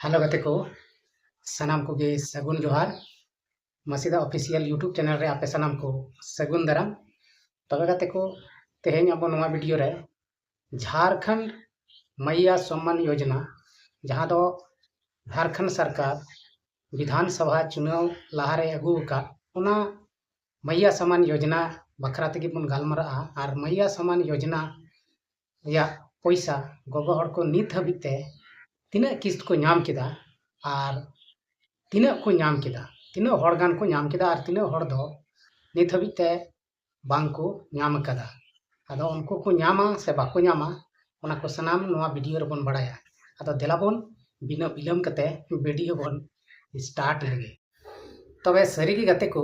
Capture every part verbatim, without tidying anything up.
Hello ᱜᱟᱛᱮ ᱠᱚ, ᱥᱟᱱᱟᱢ ᱠᱚᱜᱮ ᱥᱟᱹᱜᱩᱱ ᱡᱚᱦᱟᱨ᱾ ᱢᱟᱥᱤᱫᱟ ᱚᱯᱷᱤᱥᱤᱭᱟᱞ YouTube ᱪᱮᱱᱮᱞ ᱨᱮ ᱟᱯᱮ ᱥᱟᱱᱟᱢ ᱠᱚ ᱥᱟᱹᱜᱩᱱ ᱫᱟᱨᱟᱢ᱾ ᱛᱚᱵᱮ ᱜᱟᱛᱮ ᱠᱚ, ᱛᱮᱦᱮᱧ ᱟᱵᱚ ᱱᱚᱣᱟ ᱵᱷᱤᱰᱤᱭᱳ ᱨᱮ ᱡᱷᱟᱨᱠᱷᱚᱸᱰ ᱢᱟᱭᱭᱟ ᱥᱚᱢᱢᱟᱱ ᱭᱳᱡᱚᱱᱟ, ᱡᱟᱦᱟᱸ ᱫᱚ ᱡᱷᱟᱨᱠᱷᱚᱸᱰ ᱥᱚᱨᱠᱟᱨ ᱵᱤᱫᱷᱟᱱ ᱥᱚᱵᱷᱟ ᱪᱩᱱᱟᱣ ᱞᱟᱦᱟᱨᱮ ᱟᱹᱜᱩ ᱟᱠᱟᱫ, ᱚᱱᱟ ᱢᱟᱭᱭᱟ ᱥᱚᱢᱢᱟᱱ ᱭᱳᱡᱚᱱᱟ ᱵᱟᱠᱷᱨᱟ ᱛᱮᱜᱮ ᱵᱚᱱ ᱜᱟᱞᱢᱟᱨᱟᱜᱼᱟ᱾ ᱟᱨ ᱢᱟᱭᱭᱟ ᱥᱚᱢᱢᱟᱱ ᱭᱳᱡᱚᱱᱟ ᱨᱮᱭᱟᱜ ᱯᱚᱭᱥᱟ ᱜᱚᱜᱚ ᱦᱚᱲ ᱠᱚ ᱱᱤᱛ ᱦᱟᱹᱵᱤᱡ ᱛᱮ ᱛᱤᱱᱟᱹᱜ ᱠᱤᱥᱛ ᱠᱚ ᱧᱟᱢ ᱠᱮᱫᱟ ᱟᱨ ᱛᱤᱱᱟᱹᱜ ᱠᱚ ᱧᱟᱢ ᱠᱮᱫᱟ, ᱛᱤᱱᱟᱹᱜ ᱦᱚᱲ ᱜᱟᱱ ᱠᱚ ᱧᱟᱢ ᱠᱮᱫᱟ ᱟᱨ ᱛᱤᱱᱟᱹᱜ ᱦᱚᱲ ᱫᱚ ᱱᱤᱛ ᱦᱟᱹᱵᱤᱡ ᱛᱮ ᱵᱟᱝ ᱠᱚ ᱧᱟᱢ ᱟᱠᱟᱫᱟ᱾ ᱟᱫᱚ ᱩᱱᱠᱩ ᱠᱚ ᱧᱟᱢᱟ ᱥᱮ ᱵᱟᱠᱚ ᱧᱟᱢᱟ, ᱚᱱᱟ ᱠᱚ ᱥᱟᱱᱟᱢ ᱱᱚᱣᱟ ᱵᱷᱤᱰᱤᱭᱳ ᱨᱮᱵᱚᱱ ᱵᱟᱲᱟᱭᱟ᱾ ᱟᱫᱚ ᱫᱮᱞᱟ ᱵᱚᱱ ᱵᱤᱱᱟᱹ ᱵᱤᱞᱚᱢ ᱠᱟᱛᱮ ᱵᱷᱤᱰᱤᱭᱳ ᱵᱚᱱ ᱥᱴᱟᱨᱴ ᱞᱮᱜᱮ᱾ ᱛᱚᱵᱮ ᱥᱟᱹᱨᱤᱜᱮ ᱜᱟᱛᱮ ᱠᱚ,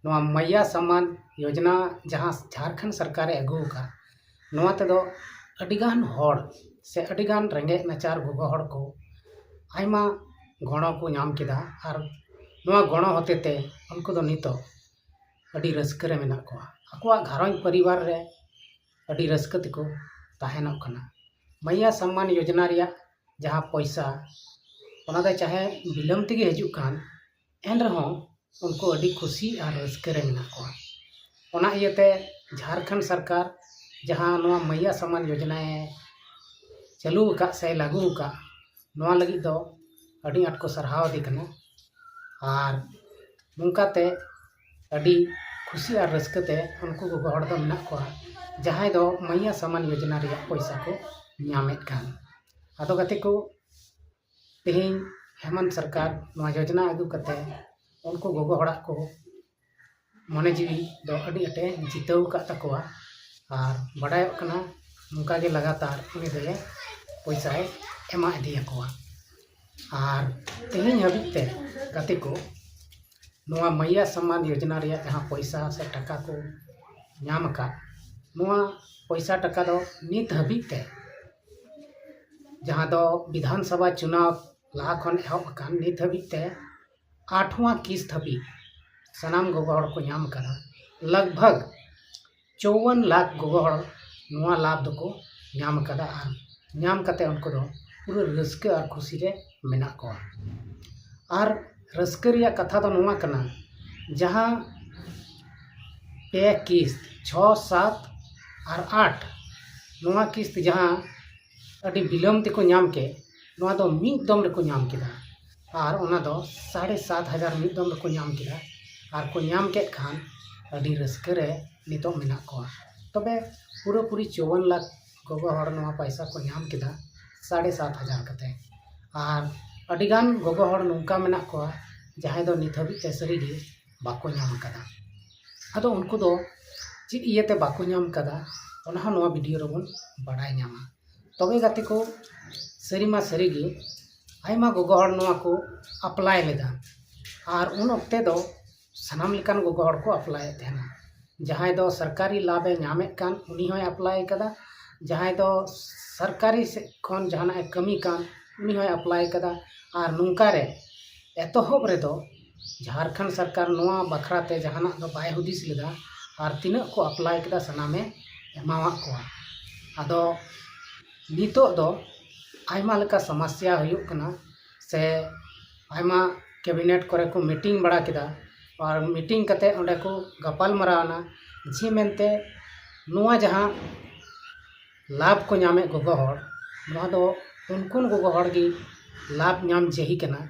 ᱱᱚᱣᱟ ᱢᱟᱭᱭᱟ ᱥᱚᱢᱢᱟᱱ ᱭᱳᱡᱚᱱᱟ ᱡᱟᱦᱟᱸ ᱡᱷᱟᱨᱠᱷᱚᱸᱰ ᱥᱚᱨᱠᱟᱨᱮ ᱟᱹᱜᱩ ᱟᱠᱟᱫ, ᱱᱚᱣᱟ ᱛᱮᱫᱚ ᱟᱹᱰᱤᱜᱟᱱ ᱦᱚᱲ ᱥᱮ ᱟᱹᱰᱤᱜᱟᱱ ᱨᱮᱸᱜᱮᱡ ᱱᱟᱪᱟᱨ ᱜᱚᱜᱚ ᱦᱚᱲ ᱠᱚ ᱟᱭᱢᱟ ᱜᱚᱲᱚ ᱠᱚ ᱧᱟᱢ ᱠᱮᱫᱟ᱾ ᱟᱨ ᱱᱚᱣᱟ ᱜᱚᱲᱚ ᱦᱚᱛᱮ ᱛᱮ ᱩᱱᱠᱩ ᱫᱚ ᱱᱤᱛᱚᱜ ᱟᱹᱰᱤ ᱨᱟᱹᱥᱠᱟᱹ ᱨᱮ ᱢᱮᱱᱟᱜ ᱠᱚᱣᱟ, ᱟᱠᱚᱣᱟᱜ ᱜᱷᱟᱨᱚᱸᱡᱽ ᱯᱚᱨᱤᱵᱟᱨ ᱨᱮ ᱟᱹᱰᱤ ᱨᱟᱹᱥᱠᱟᱹ ᱛᱮᱠᱚ ᱛᱟᱦᱮᱱᱚᱜ ᱠᱟᱱᱟ᱾ ᱢᱟᱭᱭᱟ ᱥᱚᱢᱢᱟᱱ ᱭᱳᱡᱚᱱᱟ ᱨᱮᱭᱟᱜ ᱡᱟᱦᱟᱸ ᱯᱚᱭᱥᱟ, ᱚᱱᱟ ᱫᱚ ᱪᱟᱦᱮ ᱵᱤᱞᱚᱢ ᱛᱮᱜᱮ ᱦᱤᱡᱩᱜ ᱠᱟᱱ, ᱮᱱ ᱨᱮᱦᱚᱸ ᱩᱱᱠᱩ ᱟᱹᱰᱤ ᱠᱩᱥᱤ ᱟᱨ ᱨᱟᱹᱥᱠᱟᱹ ᱨᱮ ᱢᱮᱱᱟᱜ ᱠᱚᱣᱟ᱾ ᱚᱱᱟ ᱤᱭᱟᱹᱛᱮ ᱡᱷᱟᱨᱠᱷᱚᱸᱰ ᱥᱚᱨᱠᱟᱨ ᱡᱟᱦᱟᱸ ᱱᱚᱣᱟ ᱢᱟᱭᱭᱟ ᱥᱚᱢᱢᱟᱱ ᱭᱳᱡᱚᱱᱟᱭ ᱪᱟᱹᱞᱩ ᱟᱠᱟᱫ ᱥᱮ ᱞᱟᱹᱜᱩ ᱟᱠᱟᱫ, ᱱᱚᱣᱟ ᱞᱟᱹᱜᱤᱫ ᱫᱚ ᱟᱹᱰᱤ ᱟᱸᱴ ᱠᱚ ᱥᱟᱨᱦᱟᱣ ᱟᱫᱮ ᱠᱟᱱᱟ᱾ ᱟᱨ ᱱᱚᱝᱠᱟᱛᱮ ᱟᱹᱰᱤ ᱠᱷᱩᱥᱤ ᱟᱨ ᱨᱟᱹᱥᱠᱟᱹ ᱛᱮ ᱩᱱᱠᱩ ᱜᱚᱜᱚ ᱦᱚᱲ ᱫᱚ ᱢᱮᱱᱟᱜ ᱠᱚᱣᱟ, ᱡᱟᱦᱟᱸᱭ ᱫᱚ ᱢᱟᱭᱭᱟ ᱥᱚᱢᱢᱟᱱ ᱭᱳᱡᱚᱱᱟ ᱨᱮᱭᱟᱜ ᱯᱚᱭᱥᱟ ᱠᱚ ᱧᱟᱢᱮᱫ ᱠᱟᱱ᱾ ᱟᱫᱚ ᱜᱟᱛᱮ ᱠᱚ, ᱛᱮᱦᱮᱧ ᱦᱮᱢᱚᱱᱛ ᱥᱚᱨᱠᱟᱨ ᱱᱚᱣᱟ ᱭᱳᱡᱚᱱᱟ ᱟᱹᱜᱩ ᱠᱟᱛᱮ ᱩᱱᱠᱩ ᱜᱚᱜᱚ ᱦᱚᱲᱟᱜ ᱠᱚ ᱢᱚᱱᱮ ᱡᱤᱣᱤ ᱫᱚ ᱟᱹᱰᱤ ᱟᱸᱴᱮ ᱡᱤᱛᱟᱹᱣ ᱟᱠᱟᱫ ᱛᱟᱠᱚᱣᱟ᱾ ᱟᱨ ᱵᱟᱰᱟᱭᱚᱜ ᱠᱟᱱᱟ ᱱᱚᱝᱠᱟ ᱜᱮ ᱞᱟᱜᱟᱛᱟᱨ ᱩᱱᱤ ᱫᱚᱭᱮ ᱯᱚᱭᱥᱟᱭ ᱮᱢᱟ ᱤᱫᱤᱭᱟᱠᱚᱣᱟ᱾ ᱟᱨ ᱛᱮᱦᱮᱧ ᱦᱟᱹᱵᱤᱡ ᱛᱮ ᱜᱟᱛᱮ ᱠᱚ, ᱱᱚᱣᱟ ᱢᱟᱭᱭᱟ ᱥᱚᱢᱢᱟᱱ ᱭᱳᱡᱚᱱᱟ ᱨᱮᱭᱟᱜ ᱡᱟᱦᱟᱸ ᱯᱚᱭᱥᱟ ᱥᱮ ᱴᱟᱠᱟ ᱠᱚ ᱧᱟᱢ ᱟᱠᱟᱫ, ᱱᱚᱣᱟ ᱯᱚᱭᱥᱟ ᱴᱟᱠᱟ ᱫᱚ ᱱᱤᱛ ᱦᱟᱹᱵᱤᱡ ᱛᱮ, ᱡᱟᱦᱟᱸ ᱫᱚ ᱵᱤᱫᱷᱟᱱ ᱥᱚᱵᱷᱟ ᱪᱩᱱᱟᱣ ᱞᱟᱦᱟ ᱠᱷᱚᱱ ᱮᱦᱚᱵ ᱟᱠᱟᱱ, ᱱᱤᱛ ᱦᱟᱹᱵᱤᱡ ᱛᱮ ᱟᱴᱷᱣᱟᱸ ᱠᱤᱥᱛ ᱦᱟᱹᱵᱤᱡ ᱥᱟᱱᱟᱢ ᱜᱚᱜᱚ ᱦᱚᱲ ᱠᱚ ᱧᱟᱢ ᱟᱠᱟᱫᱟ᱾ ᱞᱟᱜᱽ ᱵᱷᱟᱜᱽ ᱪᱚᱣᱣᱟᱱ ᱞᱟᱠᱷ ᱜᱚᱜᱚ ᱦᱚᱲ ᱱᱚᱣᱟ ᱞᱟᱵᱷ ᱫᱚᱠᱚ ᱧᱟᱢ ᱟᱠᱟᱫᱟ᱾ ᱟᱨ ᱧᱟᱢ ᱠᱟᱛᱮ ᱩᱱᱠᱩ ᱫᱚ ᱯᱩᱨᱟᱹ ᱨᱟᱹᱥᱠᱟᱹ ᱟᱨ ᱠᱷᱩᱥᱤ ᱨᱮ ᱢᱮᱱᱟᱜ ᱠᱚᱣᱟ᱾ ᱟᱨ ᱨᱟᱹᱥᱠᱟᱹ ᱨᱮᱭᱟᱜ ᱠᱟᱛᱷᱟ ᱫᱚ ᱱᱚᱣᱟ ᱠᱟᱱᱟ, ᱡᱟᱦᱟᱸ ᱯᱮ ᱠᱤᱥᱛ, ᱪᱷᱚ, ᱥᱟᱛ ᱟᱨ ᱟᱴ, ᱱᱚᱣᱟ ᱠᱤᱥᱛ ᱡᱟᱦᱟᱸ ᱟᱹᱰᱤ ᱵᱤᱞᱚᱢ ᱛᱮᱠᱚ ᱧᱟᱢ ᱠᱮᱫ, ᱱᱚᱣᱟ ᱫᱚ ᱢᱤᱫ ᱫᱚᱢ ᱨᱮᱠᱚ ᱧᱟᱢ ᱠᱮᱫᱟ᱾ ᱟᱨ ᱚᱱᱟ ᱫᱚ ᱥᱟᱲᱮ ᱥᱟᱛ ᱦᱟᱡᱟᱨ ᱢᱤᱫ ᱫᱚᱢ ᱨᱮᱠᱚ ᱧᱟᱢ ᱠᱮᱫᱟ᱾ ᱟᱨ ᱠᱚ ᱧᱟᱢ ᱠᱮᱫ ᱠᱷᱟᱱ ᱟᱹᱰᱤ ᱨᱟᱹᱥᱠᱟᱹ ᱨᱮ ᱱᱤᱛᱚᱜ ᱢᱮᱱᱟᱜ ᱠᱚᱣᱟ᱾ ᱛᱚᱵᱮ ᱯᱩᱨᱟᱹᱯᱩᱨᱤ ᱪᱩᱣᱟᱱ ᱞᱟᱠᱷ ᱜᱚᱜᱚ ᱦᱚᱲ ᱱᱚᱣᱟ ᱯᱟᱭᱥᱟ ᱠᱚ ᱧᱟᱢ ᱠᱮᱫᱟ, ᱥᱟᱲᱮ ᱥᱟᱛ ᱦᱟᱡᱟᱨ ᱠᱟᱛᱮ᱾ ᱟᱨ ᱟᱹᱰᱤᱜᱟᱱ ᱜᱚᱜᱚ ᱦᱚᱲ ᱱᱚᱝᱠᱟ ᱢᱮᱱᱟᱜ ᱠᱚᱣᱟ, ᱡᱟᱦᱟᱸᱭ ᱫᱚ ᱱᱤᱛ ᱦᱟᱹᱵᱤᱡ ᱛᱮ ᱥᱟᱹᱨᱤᱜᱮ ᱵᱟᱠᱚ ᱧᱟᱢ ᱟᱠᱟᱫᱟ᱾ ᱟᱫᱚ ᱩᱱᱠᱩ ᱫᱚ ᱪᱮᱫ ᱤᱭᱟᱹᱛᱮ ᱵᱟᱠᱚ ᱧᱟᱢ ᱟᱠᱟᱫᱟ, ᱚᱱᱟ ᱦᱚᱸ ᱱᱚᱣᱟ ᱵᱷᱤᱰᱤᱭᱳ ᱨᱮᱵᱚᱱ ᱵᱟᱰᱟᱭ ᱧᱟᱢᱟ᱾ ᱛᱚᱵᱮ ᱜᱟᱛᱮ ᱠᱚ, ᱥᱟᱹᱨᱤ ᱢᱟ ᱥᱟᱹᱨᱤ ᱜᱮ ᱟᱭᱢᱟ ᱜᱚᱜᱚ ᱦᱚᱲ ᱱᱚᱣᱟ ᱠᱚ ᱟᱯᱞᱟᱭ ᱞᱮᱫᱟ, ᱟᱨ ᱩᱱ ᱚᱠᱛᱮ ᱫᱚ ᱥᱟᱱᱟᱢ ᱞᱮᱠᱟᱱ ᱜᱚᱜᱚ ᱦᱚᱲ ᱠᱚ ᱟᱯᱞᱟᱭᱮᱫ ᱛᱟᱦᱮᱱᱟ᱾ ᱡᱟᱦᱟᱸᱭ ᱫᱚ ᱥᱚᱨᱠᱟᱨᱤ ᱞᱟᱵᱷ ᱮ ᱧᱟᱢᱮᱫ ᱠᱟᱱ, ᱩᱱᱤ ᱦᱚᱸᱭ ᱟᱯᱞᱟᱭ ᱠᱟᱫᱟ᱾ ᱡᱟᱦᱟᱸᱭ ᱫᱚ ᱥᱚᱨᱠᱟᱨᱤ ᱥᱮᱫ ᱠᱷᱚᱱ ᱡᱟᱦᱟᱱᱟᱜ ᱮ ᱠᱟᱹᱢᱤ ᱠᱟᱱ, ᱩᱱᱤ ᱦᱚᱸᱭ ᱟᱯᱞᱟᱭ ᱠᱟᱫᱟ᱾ ᱟᱨ ᱱᱚᱝᱠᱟ ᱨᱮ ᱮᱛᱚᱦᱚᱵ ᱨᱮᱫᱚ ᱡᱷᱟᱲᱠᱷᱚᱸᱰ ᱥᱚᱨᱠᱟᱨ ᱱᱚᱣᱟ ᱵᱟᱠᱷᱨᱟ ᱛᱮ ᱡᱟᱦᱟᱱᱟᱜ ᱫᱚ ᱵᱟᱭ ᱦᱩᱫᱤᱥ ᱞᱮᱫᱟ, ᱟᱨ ᱛᱤᱱᱟᱹᱜ ᱠᱚ ᱟᱯᱞᱟᱭ ᱠᱮᱫᱟ, ᱥᱟᱱᱟᱢᱮ ᱮᱢᱟᱣᱟᱫ ᱠᱚᱣᱟ᱾ ᱟᱫᱚ ᱱᱤᱛᱚᱜ ᱫᱚ ᱟᱭᱢᱟ ᱞᱮᱠᱟ ᱥᱚᱢᱚᱥᱥᱟ ᱦᱩᱭᱩᱜ ᱠᱟᱱᱟ, ᱥᱮ ᱟᱭᱢᱟ ᱠᱮᱵᱤᱱᱮᱴ ᱠᱚᱨᱮ ᱠᱚ ᱢᱤᱴᱤᱝ ᱵᱟᱲᱟ ᱠᱮᱫᱟ᱾ ᱟᱨ ᱢᱤᱴᱤᱝ ᱠᱟᱛᱮ ᱚᱸᱰᱮ ᱠᱚ ᱜᱟᱯᱟᱞ ᱢᱟᱨᱟᱣ ᱮᱱᱟ, ᱡᱮ ᱢᱮᱱᱛᱮ ᱱᱚᱣᱟ ᱡᱟᱦᱟᱸ ᱞᱟᱵᱷ ᱠᱚ ᱧᱟᱢᱮᱫ ᱜᱚᱜᱚ ᱦᱚᱲ, ᱱᱚᱣᱟ ᱫᱚ ᱩᱱᱠᱩᱱ ᱜᱚᱜᱚ ᱦᱚᱲ ᱜᱮ ᱞᱟᱵᱷ ᱧᱟᱢ ᱪᱟᱹᱦᱤ ᱠᱟᱱᱟ,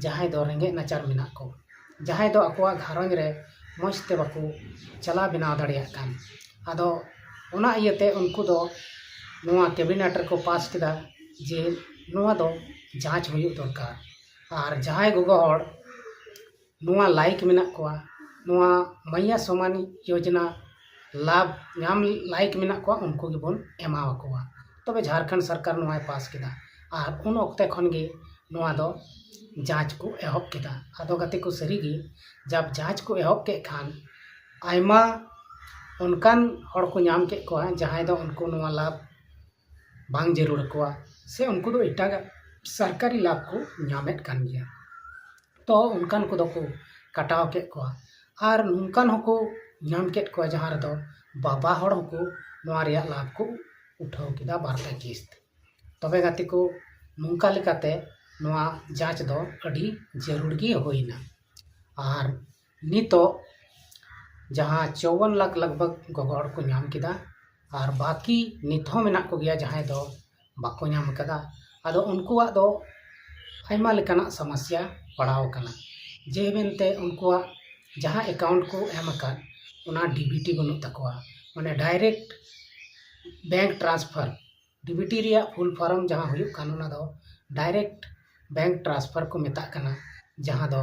ᱡᱟᱦᱟᱸᱭ ᱫᱚ ᱨᱮᱸᱜᱮᱡ ᱱᱟᱪᱟᱨ ᱢᱮᱱᱟᱜ ᱠᱚ, ᱡᱟᱦᱟᱸᱭ ᱫᱚ ᱟᱠᱚᱣᱟᱜ ᱜᱷᱟᱨᱚᱸᱡᱽ ᱨᱮ ᱢᱚᱡᱽ ᱛᱮ ᱵᱟᱠᱚ ᱪᱟᱞᱟᱣ ᱵᱮᱱᱟᱣ ᱫᱟᱲᱮᱭᱟᱜ ᱠᱟᱱ᱾ ᱟᱫᱚ ᱚᱱᱟ ᱤᱭᱟᱹᱛᱮ ᱩᱱᱠᱩ ᱫᱚ ᱱᱚᱣᱟ ᱠᱮᱵᱤᱱᱮᱴ ᱨᱮᱠᱚ ᱯᱟᱥ ᱠᱮᱫᱟ ᱡᱮ ᱱᱚᱣᱟ ᱫᱚ ᱡᱟᱸᱪ ᱦᱩᱭᱩᱜ ᱫᱚᱨᱠᱟᱨ᱾ ᱟᱨ ᱡᱟᱦᱟᱸᱭ ᱜᱚᱜᱚ ᱦᱚᱲ ᱱᱚᱣᱟ ᱞᱟᱭᱤᱠ ᱢᱮᱱᱟᱜ ᱠᱚᱣᱟ, ᱱᱚᱣᱟ ᱢᱟᱭᱭᱟ ᱥᱚᱢᱟᱱ ᱭᱳᱡᱽᱱᱟ ᱞᱟᱵᱷ ᱧᱟᱢ ᱞᱟᱭᱤᱠ ᱢᱮᱱᱟᱜ ᱠᱚᱣᱟ, ᱩᱱᱠᱩ ᱜᱮᱵᱚᱱ ᱮᱢᱟᱣᱟᱠᱚᱣᱟ᱾ ᱛᱚᱵᱮ ᱡᱷᱟᱲᱠᱷᱚᱸᱰ ᱥᱚᱨᱠᱟᱨ ᱱᱚᱣᱟᱭ ᱯᱟᱥ ᱠᱮᱫᱟ, ᱟᱨ ᱩᱱ ᱚᱠᱛᱮ ᱠᱷᱚᱱ ᱜᱮ ᱱᱚᱣᱟ ᱫᱚ ᱡᱟᱸᱪ ᱠᱚ ᱮᱦᱚᱵ ᱠᱮᱫᱟ᱾ ᱟᱫᱚ ᱜᱟᱛᱮ ᱠᱚ, ᱥᱟᱹᱨᱤᱜᱮ ᱡᱟᱵ ᱡᱟᱸᱪ ᱠᱚ ᱮᱦᱚᱵ ᱠᱮᱫ ᱠᱷᱟᱱ ᱟᱭᱢᱟ ᱚᱱᱠᱟᱱ ᱦᱚᱲ ᱠᱚ ᱧᱟᱢ ᱠᱮᱫ ᱠᱚᱣᱟ, ᱡᱟᱦᱟᱸᱭ ᱫᱚ ᱩᱱᱠᱩ ᱱᱚᱣᱟ ᱞᱟᱵᱷ ᱵᱟᱝ ᱡᱟᱹᱨᱩᱲ ᱟᱠᱚᱣᱟ, ᱥᱮ ᱩᱱᱠᱩ ᱫᱚ ᱮᱴᱟᱜᱟᱜ ᱥᱚᱨᱠᱟᱨᱤ ᱞᱟᱵᱷ ᱠᱚ ᱧᱟᱢᱮᱫ ᱠᱟᱱ ᱜᱮᱭᱟ᱾ ᱛᱚ ᱚᱱᱠᱟᱱ ᱠᱚᱫᱚ ᱠᱚ ᱠᱟᱴᱟᱣ ᱠᱮᱫ ᱠᱚᱣᱟ᱾ ᱟᱨ ᱱᱚᱝᱠᱟᱱ ᱦᱚᱸᱠᱚ ᱧᱟᱢ ᱠᱮᱫ ᱠᱚᱣᱟ, ᱡᱟᱦᱟᱸ ᱨᱮᱫᱚ ᱵᱟᱵᱟ ᱦᱚᱲ ᱦᱚᱸᱠᱚ ᱱᱚᱣᱟ ᱨᱮᱭᱟᱜ ᱞᱟᱵᱷ ᱠᱚ ᱩᱴᱷᱟᱹᱣ ᱠᱮᱫᱟ, ᱵᱟᱨ ᱯᱮ ᱠᱤᱥᱛ᱾ ᱛᱚᱵᱮ ᱜᱟᱛᱮ ᱠᱚ, ᱱᱚᱝᱠᱟ ᱞᱮᱠᱟᱛᱮ ᱱᱚᱣᱟ ᱡᱟᱸᱪ ᱫᱚ ᱟᱹᱰᱤ ᱡᱟᱹᱨᱩᱲ ᱜᱮ ᱦᱩᱭᱱᱟ᱾ ᱟᱨ ᱱᱤᱛᱚᱜ ᱡᱟᱦᱟᱸ ᱪᱚᱣᱣᱚᱱ ᱞᱟᱠᱷ ᱞᱟᱜᱽᱵᱷᱟᱜᱽ ᱜᱚᱜᱚ ᱦᱚᱲ ᱠᱚ ᱧᱟᱢ ᱠᱮᱫᱟ, ᱟᱨ ᱵᱟᱹᱠᱤ ᱱᱤᱛ ᱦᱚᱸ ᱢᱮᱱᱟᱜ ᱠᱚᱜᱮᱭᱟ ᱡᱟᱦᱟᱸᱭ ᱫᱚ ᱵᱟᱠᱚ ᱧᱟᱢ ᱠᱟᱫᱟ᱾ ᱟᱫᱚ ᱩᱱᱠᱩᱣᱟᱜ ᱫᱚ ᱟᱭᱢᱟ ᱞᱮᱠᱟᱱᱟᱜ ᱥᱚᱢᱚᱥᱥᱟ ᱯᱟᱲᱟᱣ ᱟᱠᱟᱱᱟ, ᱡᱮ ᱢᱮᱱᱛᱮ ᱩᱱᱠᱩᱣᱟᱜ ᱡᱟᱦᱟᱸ ᱮᱠᱟᱣᱩᱱᱴ ᱠᱚ ᱮᱢ ᱟᱠᱟᱫ, ᱚᱱᱟ ᱰᱤᱵᱤᱴᱤ ᱵᱟᱹᱱᱩᱜ ᱛᱟᱠᱚᱣᱟ, ᱢᱟᱱᱮ ᱰᱟᱭᱨᱮᱠᱴ ᱵᱮᱝᱠ ᱴᱨᱟᱱᱥᱯᱷᱟᱨ᱾ ᱰᱤᱵᱤᱴᱤ ᱨᱮᱭᱟᱜ ᱯᱷᱩᱞ ᱯᱷᱚᱨᱢ ᱡᱟᱦᱟᱸ ᱦᱩᱭᱩᱜ ᱠᱟᱱ, ᱚᱱᱟ ᱫᱚ ᱰᱟᱭᱨᱮᱠᱴ ᱵᱮᱝᱠ ᱴᱨᱟᱱᱥᱯᱷᱟᱨ ᱠᱚ ᱢᱮᱛᱟᱜ ᱠᱟᱱᱟ, ᱡᱟᱦᱟᱸ ᱫᱚ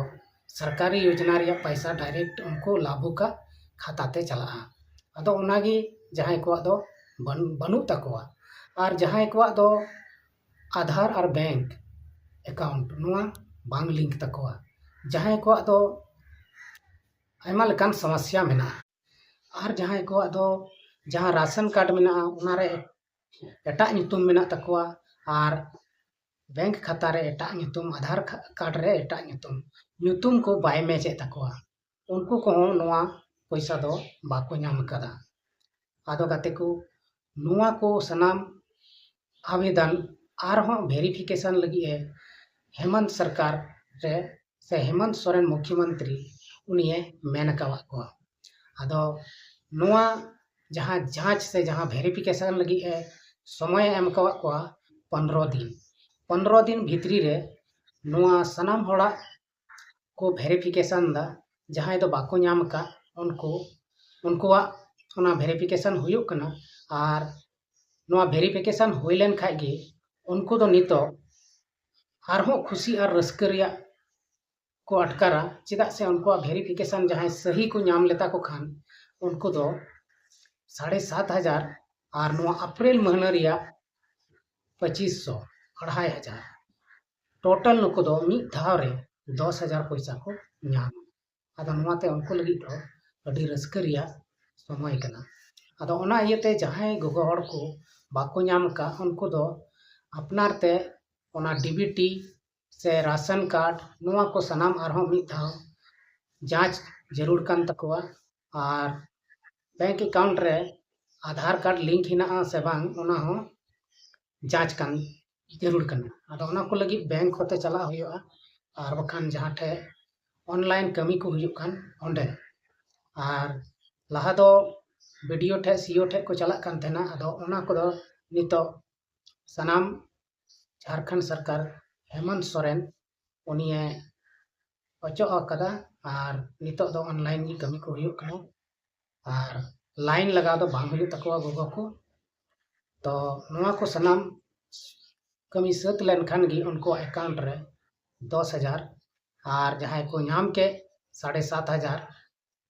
ᱥᱚᱨᱠᱟᱨᱤ ᱭᱳᱡᱽᱱᱟ ᱨᱮᱭᱟᱜ ᱯᱚᱭᱥᱟ ᱰᱟᱭᱨᱮᱠᱴ ᱩᱱᱠᱩ ᱞᱟᱵᱷᱩᱠᱟᱜ ᱠᱷᱟᱛᱟ ᱛᱮ ᱪᱟᱞᱟᱜᱼᱟ᱾ ᱟᱫᱚ ᱚᱱᱟᱜᱮ ᱡᱟᱦᱟᱸᱭ ᱠᱚᱣᱟᱜ ᱫᱚ ᱵᱟᱹᱱ-, ᱵᱟᱹᱱᱩᱜ ᱛᱟᱠᱚᱣᱟ, ᱟᱨ ᱡᱟᱦᱟᱸᱭ ᱠᱚᱣᱟᱜ ᱫᱚ ᱟᱫᱷᱟᱨ ᱟᱨ ᱵᱮᱝᱠ ᱮᱠᱟᱣᱩᱱᱴ ᱱᱚᱣᱟ ᱵᱟᱝ ᱞᱤᱝᱠ ᱛᱟᱠᱚᱣᱟ, ᱡᱟᱦᱟᱸᱭ ᱠᱚᱣᱟᱜ ᱫᱚ ᱟᱭᱢᱟ ᱞᱮᱠᱟᱱ ᱥᱚᱢᱚᱥᱥᱟ ᱢᱮᱱᱟᱜᱼᱟ᱾ ᱟᱨ ᱡᱟᱦᱟᱸᱭ ᱠᱚᱣᱟᱜ ᱫᱚ ᱡᱟᱦᱟᱸ ᱨᱟᱥᱚᱱ ᱠᱟᱨᱰ ᱢᱮᱱᱟᱜᱼᱟ, ᱚᱱᱟᱨᱮ ᱮᱴᱟᱜ ᱧᱩᱛᱩᱢ ᱢᱮᱱᱟᱜ ᱛᱟᱠᱚᱣᱟ, ᱟᱨ ᱵᱮᱝᱠ ᱠᱷᱟᱛᱟ ᱨᱮ ᱮᱴᱟᱜ ᱧᱩᱛᱩᱢ, ᱟᱫᱷᱟᱨ ᱠᱷᱟ-, ᱠᱟᱨᱰ ᱨᱮ ᱮᱴᱟᱜ ᱧᱩᱛᱩᱢ, ᱧᱩᱛᱩᱢ ᱠᱚ ᱵᱟᱭ ᱢᱮᱪ ᱮᱫ ᱛᱟᱠᱚᱣᱟ, ᱩᱱᱠᱩ ᱠᱚᱦᱚᱸ ᱱᱚᱣᱟ ᱯᱚᱭᱥᱟ ᱫᱚ ᱵᱟᱠᱚ ᱧᱟᱢ ᱟᱠᱟᱫᱟ᱾ ᱟᱫᱚ ᱜᱟᱛᱮ ᱠᱚ, ᱱᱚᱣᱟ ᱠᱚ ᱥᱟᱱᱟᱢ ᱟᱵᱮᱫᱚᱱ ᱟᱨᱦᱚᱸ ᱵᱷᱮᱨᱤᱯᱷᱤᱠᱮᱥᱚᱱ ᱞᱟᱹᱜᱤᱫ ᱮ ᱦᱮᱢᱚᱱᱛ ᱥᱚᱨᱠᱟᱨ ᱨᱮ ᱥᱮ ᱦᱮᱢᱚᱱᱛ ᱥᱚᱨᱮᱱ ᱢᱩᱠᱷᱭᱚᱢᱚᱱᱛᱨᱤ ᱩᱱᱤᱭᱮ ᱢᱮᱱ ᱟᱠᱟᱣᱟᱫ ᱠᱚᱣᱟ᱾ ᱟᱫᱚ ᱱᱚᱣᱟ ᱡᱟᱦᱟᱸ ᱡᱟᱸᱪ ᱥᱮ ᱡᱟᱦᱟᱸ ᱵᱷᱮᱨᱤᱯᱷᱤᱠᱮᱥᱚᱱ ᱞᱟᱹᱜᱤᱫ ᱮ ᱥᱚᱢᱚᱭᱮ ᱮᱢ ᱟᱠᱟᱣᱟᱫ ᱠᱚᱣᱟ ᱯᱚᱱᱨᱚ ᱫᱤᱱ, ᱯᱚᱱᱨᱚ ᱫᱤᱱ ᱵᱷᱤᱛᱨᱤ ᱨᱮ ᱱᱚᱣᱟ ᱥᱟᱱᱟᱢ ᱦᱚᱲᱟᱜ ᱠᱚ ᱵᱷᱮᱨᱤᱯᱷᱤᱠᱮᱥᱚᱱ ᱫᱟ, ᱡᱟᱦᱟᱸᱭ ᱫᱚ ᱵᱟᱠᱚ ᱧᱟᱢ ᱟᱠᱟᱫ ᱩᱱᱠᱩ, ᱩᱱᱠᱩᱣᱟᱜ ᱚᱱᱟ ᱵᱷᱮᱨᱤᱯᱷᱤᱠᱮᱥᱚᱱ ᱦᱩᱭᱩᱜ ᱠᱟᱱᱟ᱾ ᱟᱨ ᱱᱚᱣᱟ ᱵᱷᱮᱨᱤᱯᱷᱤᱠᱮᱥᱚᱱ ᱦᱩᱭ ᱞᱮᱱ ᱠᱷᱟᱡ ᱜᱮ ᱩᱱᱠᱩ ᱫᱚ ᱱᱤᱛᱚᱜ ᱟᱨᱦᱚᱸ ᱠᱷᱩᱥᱤ ᱟᱨ ᱨᱟᱹᱥᱠᱟᱹ ᱨᱮᱭᱟᱜ ᱠᱚ ᱟᱴᱠᱟᱨᱟ, ᱪᱮᱫᱟᱜ ᱥᱮ ᱩᱱᱠᱩᱣᱟᱜ ᱵᱷᱮᱨᱤᱯᱷᱤᱠᱮᱥᱚᱱ ᱡᱟᱦᱟᱸᱭ ᱥᱟᱹᱦᱤ ᱠᱚ ᱧᱟᱢ ᱞᱮᱛᱟ ᱠᱚ ᱠᱷᱟᱱ ᱩᱱᱠᱩ ᱫᱚ ᱥᱟᱲᱮ ᱥᱟᱛ ᱦᱟᱡᱟᱨ, ᱟᱨ ᱱᱚᱣᱟ ᱮᱯᱨᱤᱞ ᱢᱟᱹᱦᱱᱟᱹ ᱨᱮᱭᱟᱜ ᱯᱚᱸᱪᱤᱥ ᱥᱚ, ᱟᱲᱟᱭ ᱦᱟᱡᱟᱨ, ᱴᱳᱴᱟᱞ ᱱᱩᱠᱩ ᱫᱚ ᱢᱤᱫ ᱫᱷᱟᱣ ᱨᱮ ᱫᱚᱥ ᱦᱟᱡᱟᱨ ᱯᱚᱭᱥᱟ ᱠᱚ ᱧᱟᱢᱟ᱾ ᱟᱫᱚ ᱱᱚᱣᱟᱛᱮ ᱩᱱᱠᱩ ᱞᱟᱹᱜᱤᱫ ᱫᱚ ᱟᱹᱰᱤ ᱨᱟᱹᱥᱠᱟᱹ ᱨᱮᱭᱟᱜ ᱥᱚᱢᱚᱭ ᱠᱟᱱᱟ᱾ ᱟᱫᱚ ᱚᱱᱟ ᱤᱭᱟᱹᱛᱮ ᱡᱟᱦᱟᱸᱭ ᱜᱚᱜᱚ ᱦᱚᱲ ᱠᱚ ᱵᱟᱠᱚ ᱧᱟᱢ ᱟᱠᱟᱫ, ᱩᱱᱠᱩ ᱫᱚ ᱟᱯᱱᱟᱨ ᱛᱮ ᱚᱱᱟ ᱰᱤᱵᱤᱴᱤ ᱥᱮ ᱨᱟᱥᱚᱱ ᱠᱟᱨᱰ, ᱱᱚᱣᱟ ᱠᱚ ᱥᱟᱱᱟᱢ ᱟᱨᱦᱚᱸ ᱢᱤᱫ ᱫᱷᱟᱣ ᱡᱟᱸᱪ ᱡᱟᱹᱨᱩᱲ ᱠᱟᱱ ᱛᱟᱠᱚᱣᱟ᱾ ᱟᱨ ᱵᱮᱝᱠ ᱮᱠᱟᱣᱩᱱᱴ ᱨᱮ ᱟᱫᱷᱟᱨ ᱠᱟᱨᱰ ᱞᱤᱝᱠ ᱦᱮᱱᱟᱜᱼᱟ ᱥᱮ ᱵᱟᱝ, ᱚᱱᱟ ᱦᱚᱸ ᱡᱟᱸᱪ ᱠᱟᱱ ᱡᱟᱹᱨᱩᱲ ᱠᱟᱱᱟ᱾ ᱟᱫᱚ ᱚᱱᱟ ᱠᱚ ᱞᱟᱹᱜᱤᱫ ᱵᱮᱝᱠ ᱦᱚᱸᱛᱮ ᱪᱟᱞᱟᱜ ᱦᱩᱭᱩᱜᱼᱟ, ᱟᱨ ᱵᱟᱠᱷᱟᱱ ᱡᱟᱦᱟᱸ ᱴᱷᱮᱡ ᱚᱱᱞᱟᱭᱤᱱ ᱠᱟᱹᱢᱤ ᱠᱚ ᱦᱩᱭᱩᱜ ᱠᱟᱱ ᱚᱸᱰᱮ᱾ ᱟᱨ ᱞᱟᱦᱟ ᱫᱚ ᱵᱤ ᱰᱤ ᱳ ᱴᱷᱮᱡ, ᱥᱤ ᱤ ᱳ ᱴᱷᱮᱡ ᱠᱚ ᱪᱟᱞᱟᱜ ᱠᱟᱱ ᱛᱟᱦᱮᱱᱟ, ᱟᱫᱚ ᱚᱱᱟ ᱠᱚᱫᱚ ᱱᱤᱛᱚᱜ ᱥᱟᱱᱟᱢ ᱡᱷᱟᱲᱠᱷᱚᱸᱰ ᱥᱚᱨᱠᱟᱨ ᱦᱮᱢᱚᱱᱛ ᱥᱚᱨᱮᱱ ᱩᱱᱤᱭᱮ ᱚᱪᱚᱜ ᱟᱠᱟᱫᱟ, ᱟᱨ ᱱᱤᱛᱚᱜ ᱫᱚ ᱚᱱᱞᱟᱭᱤᱱ ᱜᱮ ᱠᱟᱹᱢᱤ ᱠᱚ ᱦᱩᱭᱩᱜ ᱠᱟᱱᱟ, ᱟᱨ ᱞᱟᱭᱤᱱ ᱞᱟᱜᱟᱣ ᱫᱚ ᱵᱟᱝ ᱦᱩᱭᱩᱜ ᱛᱟᱠᱚᱣᱟ ᱜᱚᱜᱚ ᱠᱚ᱾ ᱛᱚ ᱱᱚᱣᱟ ᱠᱚ ᱥᱟᱱᱟᱢ ᱠᱟᱹᱢᱤ ᱥᱟᱹᱛ ᱞᱮᱱᱠᱷᱟᱱ ᱜᱮ ᱩᱱᱠᱩᱣᱟᱜ ᱮᱠᱟᱣᱩᱱᱴ ᱨᱮ ᱫᱚᱥ ᱦᱟᱡᱟᱨ, ᱟᱨ ᱡᱟᱦᱟᱸᱭ ᱠᱚ ᱧᱟᱢ ᱠᱮᱫ ᱥᱟᱲᱮ ᱥᱟᱛ ᱦᱟᱡᱟᱨ,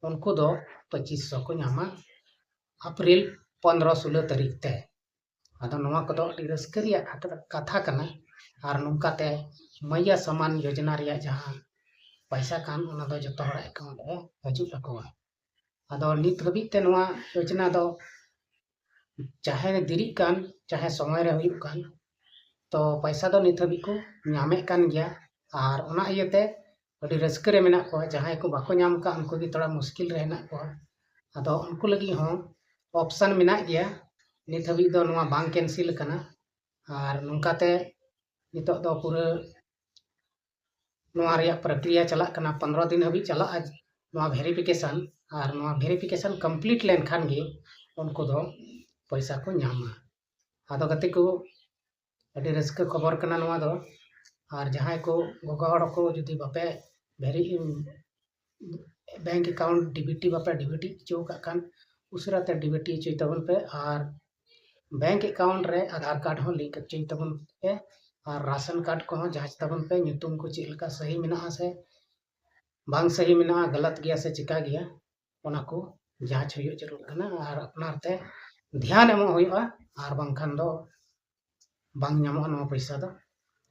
ᱩᱱᱠᱩ ᱫᱚ ᱯᱚᱸᱪᱤᱥ ᱥᱚ ᱠᱚ ᱧᱟᱢᱟ ᱮᱯᱨᱤᱞ ᱯᱚᱱᱨᱚ ᱥᱳᱞᱳ ᱛᱟᱹᱨᱤᱠᱷ ᱛᱮ᱾ ᱟᱫᱚ ᱱᱚᱣᱟ ᱠᱚᱫᱚ ᱟᱹᱰᱤ ᱨᱟᱹᱥᱠᱟᱹ ᱨᱮᱭᱟᱜ ᱠᱟᱛᱷᱟ, ᱠᱟᱛᱷᱟ ᱠᱟᱱᱟ᱾ ᱟᱨ ᱱᱚᱝᱠᱟᱛᱮ ᱢᱟᱭᱭᱟ ᱥᱟᱢᱟᱱ ᱭᱳᱡᱚᱱᱟ ᱨᱮᱭᱟᱜ ᱡᱟᱦᱟᱸ ᱯᱟᱭᱥᱟ ᱠᱟᱱ, ᱚᱱᱟ ᱫᱚ ᱡᱚᱛᱚ ᱦᱚᱲᱟᱜ ᱮᱠᱟᱣᱩᱱᱴ ᱨᱮ ᱦᱤᱡᱩᱜ ᱛᱟᱠᱚᱣᱟ᱾ ᱟᱫᱚ ᱱᱤᱛ ᱦᱟᱹᱵᱤᱡ ᱛᱮ ᱱᱚᱣᱟ ᱭᱳᱡᱚᱱᱟ ᱫᱚ ᱪᱟᱦᱮ ᱫᱮᱨᱤᱜ ᱠᱟᱱ, ᱪᱟᱦᱮ ᱥᱚᱢᱚᱭ ᱨᱮ ᱦᱩᱭᱩᱜ ᱠᱟᱱ, ᱛᱚ ᱯᱟᱭᱥᱟ ᱫᱚ ᱱᱤᱛ ᱦᱟᱹᱵᱤᱡ ᱠᱚ ᱧᱟᱢᱮᱫ ᱠᱟᱱ ᱜᱮᱭᱟ᱾ ᱟᱨ ᱚᱱᱟ ᱤᱭᱟᱹᱛᱮ ᱟᱹᱰᱤ ᱨᱟᱹᱥᱠᱟᱹ ᱨᱮ ᱢᱮᱱᱟᱜ ᱠᱚᱣᱟ᱾ ᱡᱟᱦᱟᱸᱭ ᱠᱚ ᱵᱟᱠᱚ ᱧᱟᱢ ᱠᱟᱜ, ᱩᱱᱠᱩ ᱜᱮ ᱛᱷᱚᱲᱟ ᱢᱩᱥᱠᱤᱞ ᱨᱮ ᱦᱮᱱᱟᱜ ᱠᱚᱣᱟ᱾ ᱟᱫᱚ ᱩᱱᱠᱩ ᱞᱟᱹᱜᱤᱫ ᱦᱚᱸ ᱚᱯᱥᱟᱱ ᱢᱮᱱᱟᱜ ᱜᱮᱭᱟ᱾ ᱱᱤᱛ ᱦᱟᱹᱵᱤᱡ ᱫᱚ ᱱᱚᱣᱟ ᱵᱟᱝ ᱠᱮᱱᱥᱮᱞ ᱟᱠᱟᱱᱟ᱾ ᱟᱨ ᱱᱚᱝᱠᱟᱛᱮ ᱱᱤᱛᱚᱜ ᱫᱚ ᱯᱩᱨᱟᱹ ᱱᱚᱣᱟ ᱨᱮᱭᱟᱜ ᱯᱨᱚᱠᱨᱤᱭᱟ ᱪᱟᱞᱟᱜ ᱠᱟᱱᱟ, ᱯᱚᱱᱨᱚ ᱫᱤᱱ ᱦᱟᱹᱵᱤᱡ ᱪᱟᱞᱟᱜᱼᱟ ᱱᱚᱣᱟ ᱵᱷᱮᱨᱤᱯᱷᱤᱠᱮᱥᱚᱱ᱾ ᱟᱨ ᱱᱚᱣᱟ ᱵᱷᱮᱨᱤᱯᱷᱤᱠᱮᱥᱚᱱ ᱠᱚᱢᱯᱞᱤᱴ ᱞᱮᱱᱠᱷᱟᱱ ᱜᱮ ᱩᱱᱠᱩ ᱫᱚ ᱯᱚᱭᱥᱟ ᱠᱚ ᱧᱟᱢᱟ᱾ ᱟᱫᱚ ᱜᱟᱛᱮ ᱠᱚ, ᱟᱹᱰᱤ ᱨᱟᱹᱥᱠᱟᱹ ᱠᱷᱚᱵᱚᱨ ᱠᱟᱱᱟ ᱱᱚᱣᱟ ᱫᱚ᱾ ᱟᱨ ᱡᱟᱦᱟᱸᱭ ᱠᱚ ᱜᱚᱜᱚ ᱦᱚᱲ ᱠᱚ ᱡᱩᱫᱤ ᱵᱟᱯᱮ ᱵᱷᱮᱨᱤ-, bank account D B T ᱵᱟᱯᱮ ᱰᱤ ᱵᱤ ᱴᱤ ᱦᱚᱪᱚ ᱟᱠᱟᱫ ᱠᱷᱟᱱ, ᱩᱥᱟᱹᱨᱟ ᱛᱮ ᱰᱤ ᱵᱤ ᱴᱤ ᱦᱚᱪᱚᱭ ᱛᱟᱵᱚᱱ ᱯᱮ᱾ ᱟᱨ ᱵᱮᱝᱠ ᱮᱠᱟᱣᱩᱱᱴ ᱨᱮ ᱟᱫᱷᱟᱨ ᱠᱟᱨᱰ ᱦᱚᱸ ᱞᱤᱝᱠ ᱦᱚᱪᱚᱭ ᱛᱟᱵᱚᱱ ᱯᱮ᱾ ᱟᱨ ᱨᱟᱥᱚᱱ ᱠᱟᱨᱰ ᱠᱚᱦᱚᱸ ᱡᱟᱸᱪ ᱛᱟᱵᱚᱱ ᱯᱮ, ᱧᱩᱛᱩᱢ ᱠᱚ ᱪᱮᱫ ᱞᱮᱠᱟ ᱥᱟᱹᱦᱤ ᱢᱮᱱᱟᱜᱼᱟ ᱥᱮ ᱵᱟᱝ ᱥᱟᱹᱦᱤ ᱢᱮᱱᱟᱜᱼᱟ, ᱜᱟᱞᱟᱛ ᱜᱮᱭᱟ ᱥᱮ ᱪᱤᱠᱟ ᱜᱮᱭᱟ, ᱚᱱᱟ ᱠᱚ ᱡᱟᱸᱪ ᱦᱩᱭᱩᱜ ᱡᱟᱹᱨᱩᱲ ᱠᱟᱱᱟ᱾ ᱟᱨ ᱟᱯᱱᱟᱨ ᱛᱮ ᱫᱷᱮᱭᱟᱱ ᱮᱢᱚᱜ ᱦᱩᱭᱩᱜᱼᱟ, ᱟᱨ ᱵᱟᱝᱠᱷᱟᱱ ᱫᱚ ᱵᱟᱝ ᱧᱟᱢᱚᱜᱼᱟ ᱱᱚᱣᱟ ᱯᱚᱭᱥᱟ ᱫᱚ᱾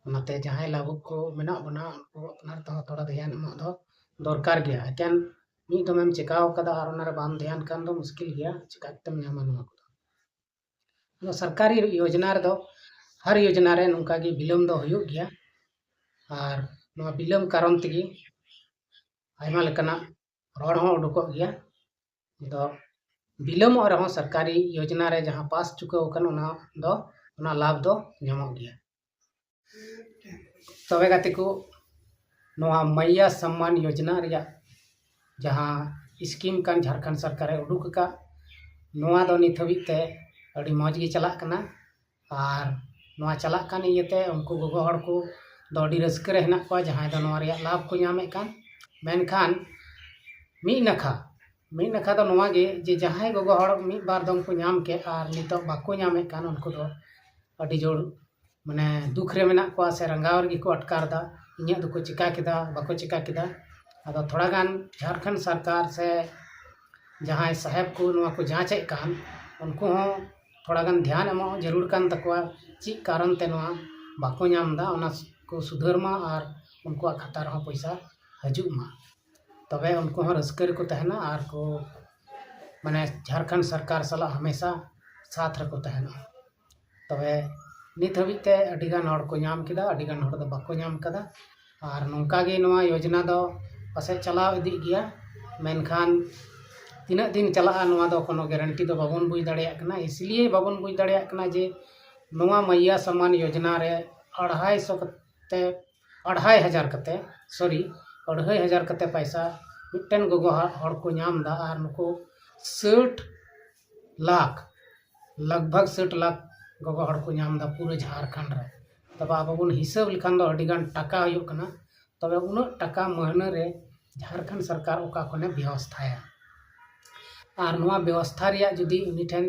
ᱚᱱᱟᱛᱮ ᱡᱟᱦᱟᱸᱭ ᱞᱟᱹᱵᱩᱫ ᱠᱚ ᱢᱮᱱᱟᱜ ᱵᱚᱱᱟ, ᱩᱱᱠᱩ ᱟᱯᱱᱟᱨ ᱛᱮᱦᱚᱸ ᱛᱷᱚᱲᱟ ᱫᱷᱮᱭᱟᱱ ᱮᱢᱚᱜ ᱫᱚ ᱫᱚᱨᱠᱟᱨ ᱜᱮᱭᱟ᱾ ᱮᱠᱮᱱ ᱢᱤᱫ ᱫᱚᱢᱮᱢ ᱪᱮᱠᱟᱣ ᱠᱟᱫᱟ ᱟᱨ ᱚᱱᱟᱨᱮ ᱵᱟᱢ ᱫᱷᱮᱭᱟᱱ ᱠᱷᱟᱱ ᱫᱚ ᱢᱩᱥᱠᱤᱞ ᱜᱮᱭᱟ, ᱪᱮᱠᱟ ᱠᱟᱛᱮᱢ ᱧᱟᱢᱟ ᱱᱚᱣᱟ ᱠᱚᱫᱚ᱾ ᱟᱫᱚ ᱥᱚᱨᱠᱟᱨᱤ ᱭᱳᱡᱚᱱᱟ ᱨᱮᱫᱚ, ᱦᱟᱨ ᱭᱳᱡᱚᱱᱟ ᱨᱮ ᱱᱚᱝᱠᱟ ᱜᱮ ᱵᱤᱞᱚᱢ ᱫᱚ ᱦᱩᱭᱩᱜ ᱜᱮᱭᱟ᱾ ᱟᱨ ᱱᱚᱣᱟ ᱵᱤᱞᱚᱢ ᱠᱟᱨᱚᱱ ᱛᱮᱜᱮ ᱟᱭᱢᱟ ᱞᱮᱠᱟᱱᱟᱜ ᱨᱚᱲ ᱦᱚᱸ ᱩᱰᱩᱠᱚᱜ ᱜᱮᱭᱟ᱾ ᱟᱫᱚ ᱵᱤᱞᱚᱢᱚᱜ ᱨᱮᱦᱚᱸ ᱥᱚᱨᱠᱟᱨᱤ ᱭᱳᱡᱚᱱᱟ ᱨᱮ ᱡᱟᱦᱟᱸ ᱯᱟᱥ ᱪᱩᱠᱟᱹᱣ ᱟᱠᱟᱱ, ᱚᱱᱟ ᱫᱚ, ᱚᱱᱟ ᱞᱟᱵᱷ ᱫᱚ ᱧᱟᱢᱚᱜ ᱜᱮᱭᱟ᱾ ᱛᱚᱵᱮ ᱜᱟᱛᱮ ᱠᱚ, ᱱᱚᱣᱟ ᱢᱟᱭᱭᱟ ᱥᱚᱢᱢᱟᱱ ᱭᱳᱡᱽᱱᱟ ᱨᱮᱭᱟᱜ ᱡᱟᱦᱟᱸ ᱥᱠᱤᱢ ᱠᱟᱱ, ᱡᱷᱟᱲᱠᱷᱚᱸᱰ ᱥᱚᱨᱠᱟᱨᱮ ᱩᱰᱩᱠ ᱟᱠᱟᱫ, ᱱᱚᱣᱟ ᱫᱚ ᱱᱤᱛ ᱦᱟᱹᱵᱤᱡ ᱛᱮ ᱟᱹᱰᱤ ᱢᱚᱡᱽ ᱜᱮ ᱪᱟᱞᱟᱜ ᱠᱟᱱᱟ᱾ ᱟᱨ ᱱᱚᱣᱟ ᱪᱟᱞᱟᱜ ᱠᱟᱱ ᱤᱭᱟᱹᱛᱮ ᱩᱱᱠᱩ ᱜᱚᱜᱚ ᱦᱚᱲ ᱠᱚ ᱫᱚ ᱟᱹᱰᱤ ᱨᱟᱹᱥᱠᱟᱹ ᱨᱮ ᱦᱮᱱᱟᱜ ᱠᱚᱣᱟ, ᱡᱟᱦᱟᱸᱭ ᱫᱚ ᱱᱚᱣᱟ ᱨᱮᱭᱟᱜ ᱞᱟᱵᱷ ᱠᱚ ᱧᱟᱢᱮᱫ ᱠᱟᱱ᱾ ᱢᱮᱱᱠᱷᱟᱱ ᱢᱤᱫ ᱱᱟᱠᱷᱟ, ᱢᱤᱫ ᱱᱟᱠᱷᱟ ᱫᱚ ᱱᱚᱣᱟ ᱜᱮ ᱡᱮ ᱡᱟᱦᱟᱸᱭ ᱜᱚᱜᱚ ᱦᱚᱲ ᱢᱤᱫ ᱵᱟᱨ ᱫᱚᱢ ᱠᱚ ᱧᱟᱢ ᱠᱮᱫ ᱟᱨ ᱱᱤᱛᱚᱜ ᱵᱟᱠᱚ ᱧᱟᱢᱮᱫ ᱠᱟᱱ, ᱩᱱᱠᱩ ᱫᱚ ᱟᱹᱰᱤ ᱡᱳᱨ ᱢᱟᱱᱮ ᱫᱩᱠ ᱨᱮ ᱢᱮᱱᱟᱜ ᱠᱚᱣᱟ ᱥᱮ ᱨᱟᱸᱜᱟᱣ ᱨᱮᱜᱮ ᱠᱚ ᱟᱴᱠᱟᱨ ᱮᱫᱟ, ᱤᱧᱟᱹᱜ ᱫᱚᱠᱚ ᱪᱤᱠᱟ ᱠᱮᱫᱟ, ᱵᱟᱠᱚ ᱪᱤᱠᱟ ᱠᱮᱫᱟ᱾ ᱟᱫᱚ ᱛᱷᱚᱲᱟ ᱜᱟᱱ ᱡᱷᱟᱲᱠᱷᱚᱸᱰ ᱥᱚᱨᱠᱟᱨ ᱥᱮ ᱡᱟᱦᱟᱸᱭ ᱥᱟᱦᱮᱵᱽ ᱠᱚ ᱱᱚᱣᱟ ᱠᱚ ᱡᱟᱸᱪᱮᱫ ᱠᱟᱱ, ᱩᱱᱠᱩ ᱦᱚᱸ ᱛᱷᱚᱲᱟ ᱜᱟᱱ ᱫᱷᱮᱭᱟᱱ ᱮᱢᱚᱜ ᱡᱟᱹᱨᱩᱲ ᱠᱟᱱ ᱛᱟᱠᱚᱣᱟ, ᱪᱮᱫ ᱠᱟᱨᱚᱱ ᱛᱮ ᱱᱚᱣᱟ ᱵᱟᱠᱚ ᱧᱟᱢ ᱮᱫᱟ, ᱚᱱᱟ ᱠᱚ ᱥᱩᱫᱷᱟᱹᱨ ᱢᱟ ᱟᱨ ᱩᱱᱠᱩᱣᱟᱜ ᱠᱷᱟᱛᱟ ᱨᱮᱦᱚᱸ ᱯᱚᱭᱥᱟ ᱦᱤᱡᱩᱜ ᱢᱟ᱾ ᱛᱚᱵᱮ ᱩᱱᱠᱩ ᱦᱚᱸ ᱨᱟᱹᱥᱠᱟᱹ ᱨᱮᱠᱚ ᱛᱟᱦᱮᱱᱟ ᱟᱨ ᱠᱚ ᱢᱟᱱᱮ ᱡᱷᱟᱲᱠᱷᱚᱸᱰ ᱥᱚᱨᱠᱟᱨ ᱥᱟᱞᱟᱜ ᱦᱟᱢᱮᱥᱟ ᱥᱟᱛᱷ ᱨᱮᱠᱚ ᱛᱟᱦᱮᱱᱟ᱾ ᱛᱚᱵᱮ ᱱᱤᱛ ᱦᱟᱹᱵᱤᱡ ᱛᱮ ᱟᱹᱰᱤ ᱜᱟᱱ ᱦᱚᱲ ᱠᱚ ᱧᱟᱢ ᱠᱮᱫᱟ, ᱟᱹᱰᱤ ᱜᱟᱱ ᱦᱚᱲ ᱫᱚ ᱵᱟᱠᱚ ᱧᱟᱢ ᱠᱟᱫᱟ᱾ ᱟᱨ ᱱᱚᱝᱠᱟ ᱜᱮ ᱱᱚᱣᱟ ᱭᱳᱡᱽᱱᱟ ᱫᱚ ᱯᱟᱥᱮᱡ ᱪᱟᱞᱟᱣ ᱤᱫᱤᱜ ᱜᱮᱭᱟ, ᱢᱮᱱᱠᱷᱟᱱ ᱛᱤᱱᱟᱹᱜ ᱫᱤᱱ ᱪᱟᱞᱟᱜᱼᱟ, ᱱᱚᱣᱟ ᱫᱚ ᱠᱳᱱᱳ ᱜᱟᱨᱮᱱᱴᱤ ᱫᱚ ᱵᱟᱵᱚᱱ ᱵᱩᱡᱽ ᱫᱟᱲᱮᱭᱟᱜ ᱠᱟᱱᱟ᱾ ᱤᱥᱞᱤᱭᱮ ᱵᱟᱵᱚᱱ ᱵᱩᱡᱽ ᱫᱟᱲᱮᱭᱟᱜ ᱠᱟᱱᱟ ᱡᱮ ᱱᱚᱣᱟ ᱢᱟᱭᱭᱟ ᱥᱚᱢᱢᱟᱱ ᱭᱳᱡᱽᱱᱟ ᱨᱮ ᱟᱲᱦᱟᱭ ᱥᱚ ᱠᱟᱛᱮ, ᱟᱲᱦᱟᱭ ᱦᱟᱡᱟᱨ ᱠᱟᱛᱮ, ᱥᱚᱨᱤ, ᱟᱹᱲᱦᱟᱹᱭ ᱦᱟᱡᱟᱨ ᱠᱟᱛᱮ ᱯᱟᱭᱥᱟ ᱢᱤᱫᱴᱮᱱ ᱜᱚᱜᱚ ᱦᱟ-, ᱦᱚᱲ ᱠᱚ ᱧᱟᱢ ᱮᱫᱟ, ᱟᱨ ᱱᱩᱠᱩ ᱥᱟᱹᱴ ᱞᱟᱠᱷ, ᱞᱟᱜᱽ ᱵᱷᱟᱜᱽ ᱥᱟᱹᱴ ᱞᱟᱠᱷ ᱜᱚᱜᱚ ᱦᱚᱲ ᱠᱚ ᱧᱟᱢ ᱮᱫᱟ ᱯᱩᱨᱟᱹ ᱡᱷᱟᱲᱠᱷᱚᱸᱰ ᱨᱮ᱾ ᱛᱚᱵᱮ ᱟᱵᱚ ᱵᱚᱱ ᱦᱤᱥᱟᱹᱵ ᱞᱮᱠᱷᱟᱱ ᱫᱚ ᱟᱹᱰᱤ ᱜᱟᱱ ᱴᱟᱠᱟ ᱦᱩᱭᱩᱜ ᱠᱟᱱᱟ᱾ ᱛᱚᱵᱮ ᱩᱱᱟᱹᱜ ᱴᱟᱠᱟ ᱢᱟᱹᱦᱱᱟᱹ ᱨᱮ ᱡᱷᱟᱲᱠᱷᱚᱸᱰ ᱥᱚᱨᱠᱟᱨ ᱚᱠᱟ ᱠᱷᱚᱱᱮ ᱵᱮᱵᱚᱥᱛᱷᱟᱭᱟ? ᱟᱨ ᱱᱚᱣᱟ ᱵᱮᱵᱚᱥᱛᱷᱟ ᱨᱮᱭᱟᱜ ᱡᱩᱫᱤ ᱩᱱᱤ ᱴᱷᱮᱱ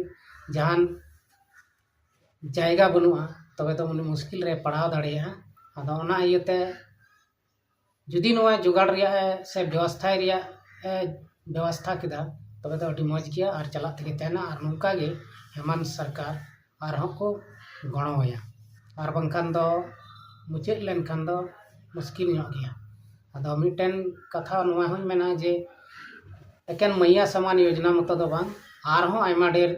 ᱡᱟᱦᱟᱱ ᱡᱟᱭᱜᱟ ᱵᱟᱹᱱᱩᱜᱼᱟ, ᱛᱚᱵᱮ ᱫᱚ ᱩᱱᱤ ᱢᱩᱥᱠᱤᱞ ᱨᱮ ᱯᱟᱲᱟᱣ ᱫᱟᱲᱮᱭᱟᱜᱼᱟ᱾ ᱟᱫᱚ ᱚᱱᱟ ᱤᱭᱟᱹᱛᱮ ᱡᱩᱫᱤ ᱱᱚᱣᱟ ᱡᱚᱜᱟᱲ ᱨᱮᱭᱟᱜ ᱮ ᱥᱮ ᱵᱮᱵᱚᱥᱛᱷᱟᱭ ᱨᱮᱭᱟᱜ ᱮ ᱵᱮᱵᱚᱥᱛᱷᱟ ᱠᱮᱫᱟ, ᱛᱚᱵᱮ ᱫᱚ ᱟᱹᱰᱤ ᱢᱚᱡᱽ ᱜᱮᱭᱟ ᱟᱨ ᱪᱟᱞᱟᱜ ᱛᱮᱜᱮ ᱛᱟᱦᱮᱱᱟ᱾ ᱟᱨ ᱱᱚᱝᱠᱟ ᱜᱮ ᱦᱮᱢᱟᱱᱛ ᱥᱚᱨᱠᱟᱨ ᱟᱨᱦᱚᱸ ᱠᱚ ᱜᱚᱲᱚᱣᱟᱭᱟ, ᱟᱨ ᱵᱟᱝᱠᱷᱟᱱ ᱫᱚ ᱢᱩᱪᱟᱹᱫ ᱞᱮᱱᱠᱷᱟᱱ ᱫᱚ ᱢᱩᱥᱠᱤᱞ ᱧᱚᱜ ᱜᱮᱭᱟ᱾ ᱟᱫᱚ ᱢᱤᱫᱴᱮᱱ ᱠᱟᱛᱷᱟ ᱱᱚᱣᱟ ᱦᱚᱸᱧ ᱢᱮᱱᱟ ᱡᱮ ᱮᱠᱮᱱ ᱢᱟᱭᱭᱟ ᱥᱟᱢᱟᱱ ᱭᱳᱡᱽᱱᱟ ᱢᱚᱛᱚ ᱫᱚ ᱵᱟᱝ, ᱟᱨᱦᱚᱸ ᱟᱭᱢᱟ ᱰᱷᱮᱨ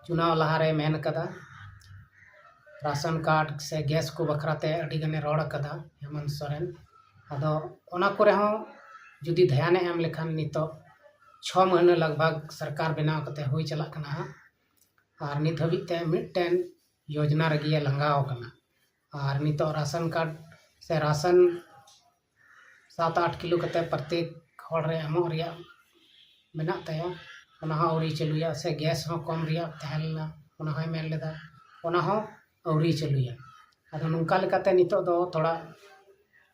ᱪᱩᱱᱟᱣ ᱞᱟᱦᱟᱨᱮ ᱢᱮᱱ ᱠᱟᱫᱟ, ᱨᱟᱥᱚᱱ ᱠᱟᱨᱰ ᱥᱮ ᱜᱮᱥ ᱠᱚ ᱵᱟᱠᱷᱨᱟ ᱛᱮ ᱟᱹᱰᱤ ᱜᱟᱱᱮ ᱨᱚᱲ ᱠᱟᱫᱟ ᱦᱮᱢᱚᱱᱛ ᱥᱚᱨᱮᱱ᱾ ᱟᱫᱚ ᱚᱱᱟ ᱠᱚᱨᱮ ᱦᱚᱸ ᱡᱩᱫᱤ ᱫᱷᱮᱭᱟᱱᱮ ᱮᱢ ᱞᱮᱠᱷᱟᱱ ᱱᱤᱛᱚᱜ ᱪᱷᱚ ᱢᱟᱹᱦᱱᱟᱹ ᱞᱟᱜᱽ ᱵᱷᱟᱜᱽ ᱥᱚᱨᱠᱟᱨ ᱵᱮᱱᱟᱣ ᱠᱟᱛᱮ ᱦᱩᱭ ᱪᱟᱞᱟᱜ ᱠᱟᱱᱟ ᱦᱟᱸᱜ, ᱟᱨ ᱱᱤᱛ ᱦᱟᱹᱵᱤᱡ ᱛᱮ ᱢᱤᱫᱴᱮᱱ ᱭᱳᱡᱽᱱᱟ ᱨᱮᱜᱮ ᱞᱟᱸᱜᱟᱣ ᱠᱟᱱᱟ᱾ ᱟᱨ ᱱᱤᱛᱚᱜ ᱨᱟᱥᱚᱱ ᱠᱟᱨᱰ ᱥᱮ ᱨᱟᱥᱚᱱ ᱥᱟᱛ ᱟᱴ ᱠᱤᱞᱳ ᱠᱟᱛᱮ ᱯᱨᱚᱛᱮᱠ ᱦᱚᱲ ᱨᱮ ᱮᱢᱚᱜ ᱨᱮᱭᱟᱜ ᱢᱮᱱᱟᱜ ᱛᱟᱭᱟ, ᱚᱱᱟ ᱦᱚᱸ ᱟᱹᱣᱨᱤ ᱪᱟᱹᱞᱩᱭᱟ᱾ ᱥᱮ ᱜᱮᱥ ᱦᱚᱸ ᱠᱚᱢ ᱨᱮᱭᱟᱜ ᱛᱟᱦᱮᱸ ᱞᱮᱱᱟ, ᱚᱱᱟ ᱦᱚᱸᱭ ᱢᱮᱱ ᱞᱮᱫᱟ, ᱚᱱᱟ ᱦᱚᱸ ᱟᱹᱣᱨᱤ ᱪᱟᱹᱞᱩᱭᱟ᱾ ᱟᱫᱚ ᱱᱚᱝᱠᱟ ᱞᱮᱠᱟᱛᱮ ᱱᱤᱛᱚᱜ ᱫᱚ ᱛᱷᱚᱲᱟ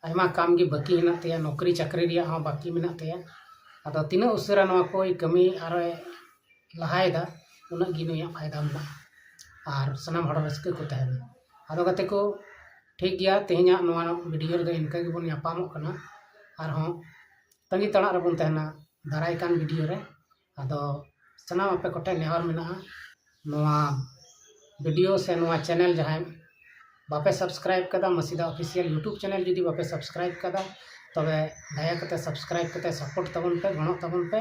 ᱟᱭᱢᱟ ᱠᱟᱢ ᱜᱮ ᱵᱟᱹᱠᱤ ᱦᱮᱱᱟᱜ ᱛᱟᱭᱟ, ᱱᱚᱠᱨᱤ ᱪᱟᱹᱠᱨᱤ ᱨᱮᱭᱟᱜ ᱦᱚᱸ ᱵᱟᱹᱠᱤ ᱢᱮᱱᱟᱜ ᱛᱟᱭᱟ᱾ ᱟᱫᱚ ᱛᱤᱱᱟᱹᱜ ᱩᱥᱟᱹᱨᱟ ᱱᱚᱣᱟ ᱠᱚᱭ ᱠᱟᱹᱢᱤ ᱟᱨᱮ ᱞᱟᱦᱟᱭᱮᱫᱟ, ᱩᱱᱟᱹᱜ ᱜᱮ ᱱᱩᱭᱟᱜ ᱯᱷᱟᱭᱫᱟ ᱢᱮᱱᱟᱜᱼᱟ ᱟᱨ ᱥᱟᱱᱟᱢ ᱦᱚᱲ ᱨᱟᱹᱥᱠᱟᱹ ᱠᱚ ᱛᱟᱦᱮᱱᱟ᱾ ᱟᱫᱚ ᱜᱟᱛᱮ ᱠᱚ, ᱴᱷᱤᱠ ᱜᱮᱭᱟ, ᱛᱮᱦᱮᱧᱟᱜ ᱱᱚᱣᱟ ᱵᱷᱤᱰᱤᱭᱳ ᱨᱮᱫᱚ ᱤᱱᱠᱟᱹ ᱜᱮᱵᱚᱱ ᱧᱟᱯᱟᱢᱚᱜ ᱠᱟᱱᱟ᱾ ᱟᱨᱦᱚᱸ ᱛᱟᱺᱜᱤ ᱛᱟᱲᱟᱜ ᱨᱮᱵᱚᱱ ᱛᱟᱦᱮᱱᱟ ᱫᱟᱨᱟᱭ ᱠᱟᱱ ᱵᱷᱤᱰᱤᱭᱳ ᱨᱮ᱾ ᱟᱫᱚ ᱥᱟᱱᱟᱢ ᱟᱯᱮ ᱠᱚᱴᱷᱮᱱ ᱱᱮᱦᱚᱨ ᱢᱮᱱᱟᱜᱼᱟ, ᱱᱚᱣᱟ ᱵᱷᱤᱰᱤᱭᱳ ᱥᱮ ᱱᱚᱣᱟ ᱪᱮᱱᱮᱞ ᱡᱟᱦᱟᱸᱭ ᱵᱟᱯᱮ ᱥᱟᱵᱥᱠᱨᱟᱭᱤᱵ ᱠᱟᱫᱟ, ᱢᱟᱹᱥᱤᱫᱟ ᱚᱯᱷᱤᱥᱤᱭᱟᱞ ᱭᱩᱴᱩᱵᱽ ᱪᱮᱱᱮᱞ ᱡᱩᱫᱤ ᱵᱟᱯᱮ ᱥᱟᱵᱥᱠᱨᱟᱭᱤᱵ ᱠᱟᱫᱟ, ᱛᱚᱵᱮ ᱫᱟᱭᱟ ᱠᱟᱛᱮ ᱥᱟᱵᱥᱠᱨᱟᱭᱤᱵ ᱠᱟᱛᱮ ᱥᱟᱯᱳᱨᱴ ᱛᱟᱵᱚᱱ ᱯᱮ, ᱜᱚᱲᱚᱜ ᱛᱟᱵᱚᱱ ᱯᱮ᱾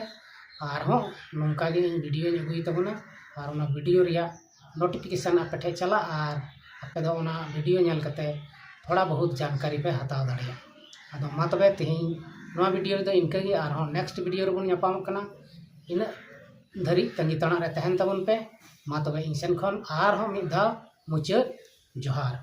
ᱟᱨᱦᱚᱸ ᱱᱚᱝᱠᱟ ᱜᱮ ᱤᱧ ᱵᱷᱤᱰᱤᱭᱳᱧ ᱟᱹᱜᱩᱭ ᱛᱟᱵᱚᱱᱟ, ᱟᱨ ᱚᱱᱟ ᱵᱷᱤᱰᱤᱭᱳ ᱨᱮᱭᱟᱜ ᱱᱳᱴᱤᱯᱷᱤᱠᱮᱥᱚᱱ ᱟᱯᱮ ᱴᱷᱮᱱ ᱪᱟᱞᱟᱜᱼᱟ, ᱟᱨ ᱟᱯᱮ ᱫᱚ ᱚᱱᱟ ᱵᱷᱤᱰᱤᱭᱳ ᱧᱮᱞ ᱠᱟᱛᱮ ᱛᱷᱚᱲᱟ ᱵᱚᱦᱩᱛ ᱡᱟᱱᱠᱟᱨᱤ ᱯᱮ ᱦᱟᱛᱟᱣ ᱫᱟᱲᱮᱭᱟᱜᱼᱟ᱾ ᱟᱫᱚ ᱢᱟ ᱛᱚᱵᱮ ᱛᱮᱦᱮᱧ ᱱᱚᱣᱟ ᱵᱷᱤᱰᱤᱭᱳ ᱨᱮᱫᱚ ᱤᱱᱠᱟᱹ ᱜᱮ, ᱟᱨᱦᱚᱸ ᱱᱮᱠᱥᱴ ᱵᱷᱤᱰᱤᱭᱳ ᱨᱮᱵᱚᱱ ᱧᱟᱯᱟᱢᱚᱜ ᱠᱟᱱᱟ᱾ ᱤᱱᱟᱹᱜ ᱫᱷᱟᱹᱨᱤᱡ ᱛᱟᱺᱜᱤ ᱛᱟᱲᱟᱜ ᱨᱮ ᱛᱟᱦᱮᱱ ᱛᱟᱵᱚᱱ ᱯᱮ᱾ ᱢᱟ ᱛᱚᱵᱮ ᱤᱧ ᱥᱮᱱ ᱠᱷᱚᱱ ᱟᱨᱦᱚᱸ ᱢᱤᱫ ᱫᱷᱟᱣ ᱢᱩᱪᱟᱹᱫ ᱡᱚᱦᱟᱨ᱾